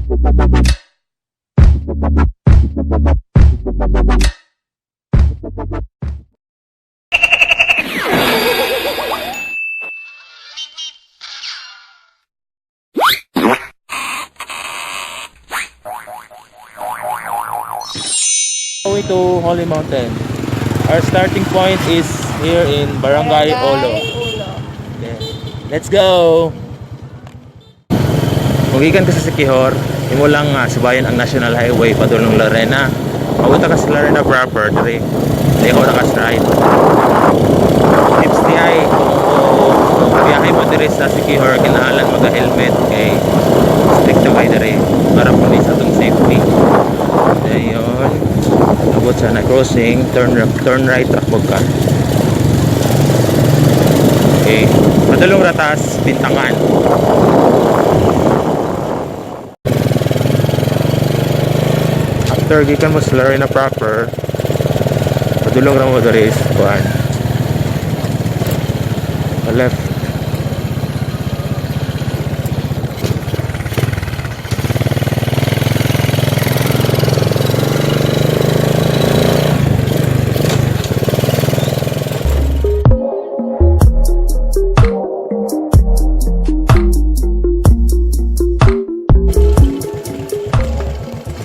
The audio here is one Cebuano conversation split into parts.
Way to Holy Mountain. Our starting point is here in Barangay Olo. Ulo. Okay. Let's go! Kung gikan ka sa Siquijor, imo lang nga subayan ang National Highway padulong Larena. Mabuta ka sa Larena proper diri. Liho ra ka sa right. Tips ni ay kung biyahe mo diri sa Siquijor, kinahanglan maga-helmet kay strict na kay diri para po ni sa atong safety. Dayon, abot sa na crossing, turn right ra pud ka. Okay. Padulong ratas, Bintangan. After gikan mo sa Larena proper, padulong ra mo diri sa kuan. Pa left.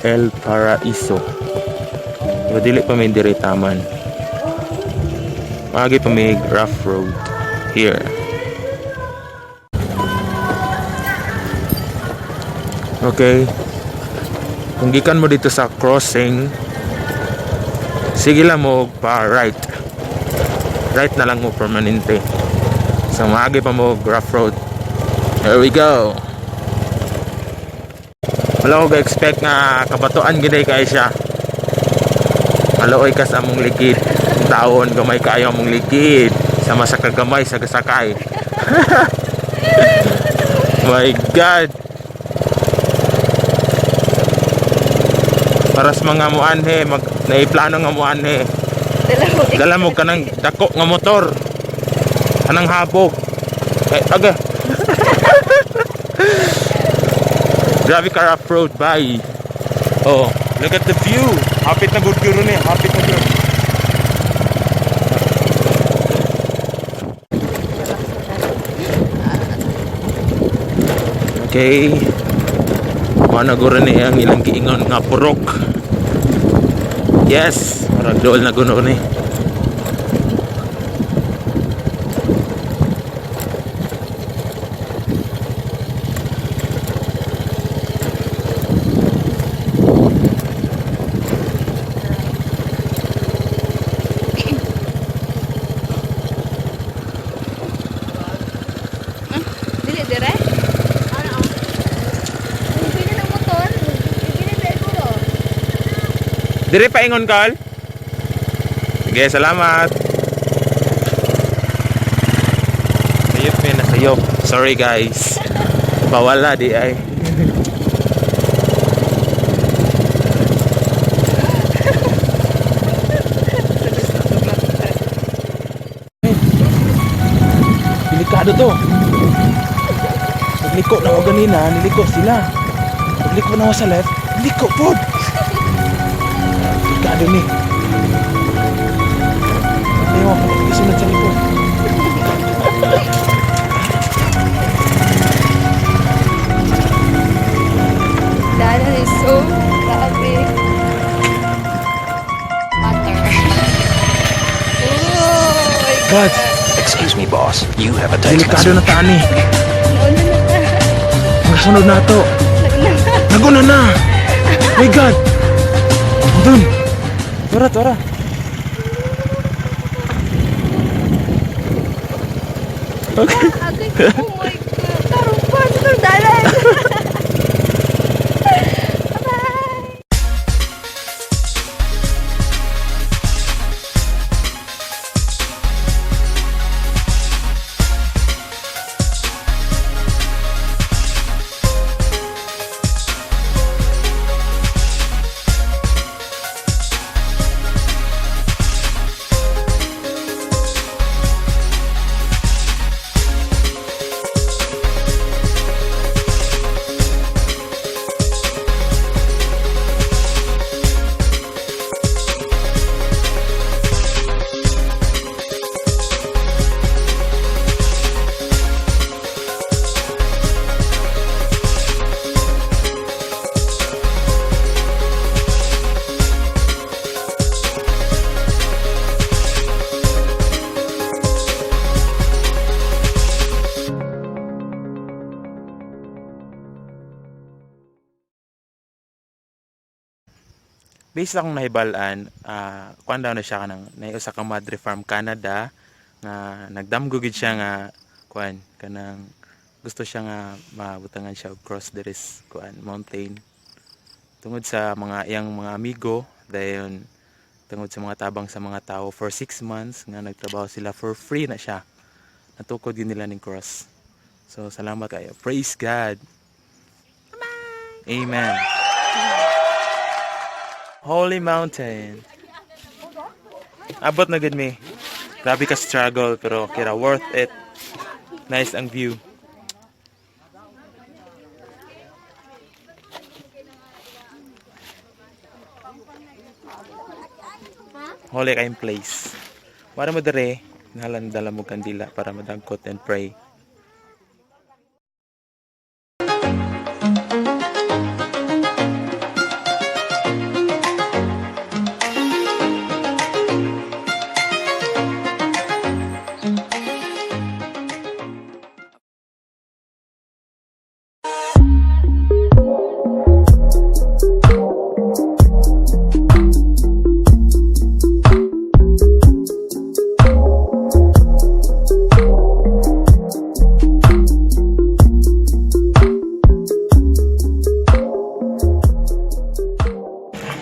El Paraiso. Pero dili pa may diri taman. Maagi pa may rough road here. Okay. Kung gikan mo dito sa crossing, sige lang mo pa right. Right na lang mo permanente. So maagi pa mo rough road. Here we go. Wala ko ga-expect nga kabatuan gid kay siya. Maluoy ka sa among ligid. Ang taon gamay kaayo among ligid. Sama sa kagamay sa gasakay. My God. Para sa mga muanhe, mag naiplano nga muanhe. Dalawa. Dala mo kanang dako nga motor. Kanang habog. Kay aga. Grabe ka rough road, bye. Oh, look at the view. Hapit na good gyud ni, hapit na gyud. Okay. Mao guro ni ang ilang giingon nga purok. Yes, murag dool na guno ni. Dili dire? Ano? Bili ng motor. Bili ba ko? Dire pa ingon kal. Sige, salamat. Sayop may nasayop. Sorry guys. Bawala di ay. Delikado to. Nagliko na ako ganina, niliko sila. Nagliko na ako sa left, niliko pod. Delikado ni. Ayaw ako kasunod sa likod. Dalan is so grabe. Water. Oh my God, Excuse me, boss. You have a text delikado message. na tani. Nauna na ta. Ang kasunod na to. Nauna na. Naguna na. My God. Dun. Tara, tara. Okay. Agay. Oh my God. Tarong pa. Sa dalan. Bye-bye. Based akong nahibal-an, kuan daw na siya, kanang naay usa ka madre from Canada nga nagdamgo gid siya nga kuan, kanang gusto siya nga mabutangan siya og cross diri sa kuan, mountain, tungod sa mga iyang mga amigo, dayon tungod sa mga tabang sa mga tao for 6 months nga nagtrabaho sila for free na siya, natukod gid nila ning cross. So salamat kayo. Praise God. Amen. Holy Mountain. Abot na gud mi. Grabe ka struggle, pero kira worth it. Nice ang view. Holy kayong place. Para mo dire, nahalan dala mo kandila para madagkot and pray.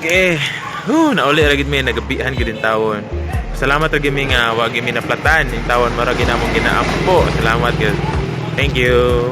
Okay. Huh, nauli ra gid mi, nagabihan gid tawon. Salamat ra gid mi nga wa gid mi naplatan in tawon, mara ginamong ginaampo. Salamat gid. Thank you.